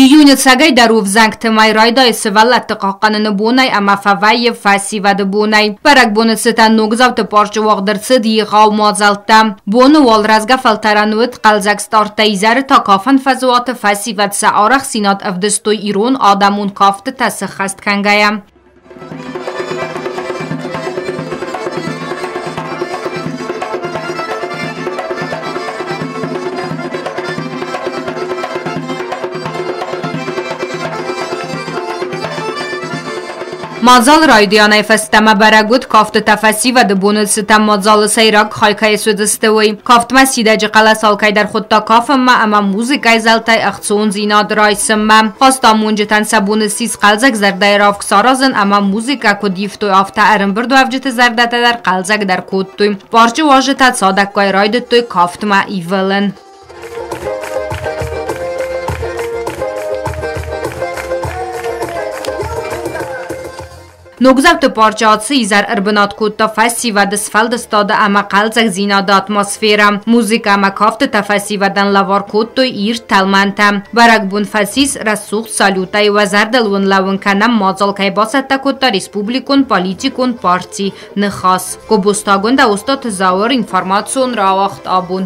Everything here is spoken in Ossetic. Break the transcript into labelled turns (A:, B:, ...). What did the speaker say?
A: Июны цӕгӕй дӕр у ӕвзӕнгты мӕй, райдайы сывӕллӕтты хъахъхъӕныны бонӕй ӕмӕ фӕвӕййы фӕсивӕды бонӕй. Бӕрӕгбоны цытӕн Ногдзауты парчы уагъд ӕрцыд егъау мадзӕлттӕ. Боны уал рӕзгӕ фӕлтӕрӕн уыд хъӕлдзӕг старттӕ, изӕры та кафӕн фӕзуаты фӕсивӕд сӕ арӕхстдзинад ӕвдыстой ирон адӕмон кафтытӕ сыххӕст кӕнгӕйӕ. Мадзалы райдианӕй фӕстӕмӕ бӕрӕг уыд, кафтытӕ фӕсивӕды боны цытӕн мадзалы сӕйраг хай кӕй суыдзысты, уый. Кафтмӕ сидӕджы хъӕлӕс алкӕйдӕр хуыдта кафынмӕ ӕмӕ музыкӕйы зӕлтӕй ӕхцондзинад райсынмӕ. Хъазтамонджытӕн сӕ бон ссис хъӕлдзӕг зӕрдӕйы равг саразын ӕмӕ музыкӕ куыд ивтой, афтӕ ӕрӕмбырдуӕвджыты зӕрдӕтӕ дӕр хъӕлдзӕгдӕр кодтой. Парчы уазджытӕ цадӕггай райдыдтой кафтмӕ ивылын. Ногдзауты парчы ацы изӕр ӕрбынат кодта фӕсивӕды сфӕлдыстады ӕмӕ хъӕлдзӕгдзинады атмосферӕ. Музыкӕ ӕмӕ кафтытӕ фӕсивӕдӕн лӕвар кодтой ирд тӕлмӕнтӕ. Бӕрӕгбон фӕцис рӕсугъд салютӕй. Уӕ зӕрдыл уын лӕууын кӕнӕм, мадзал кӕй бацӕттӕ кодта республикон политикон парти «Ныхас». Гобозтагонд Остаты Зауыр, информацион рауагъд абон.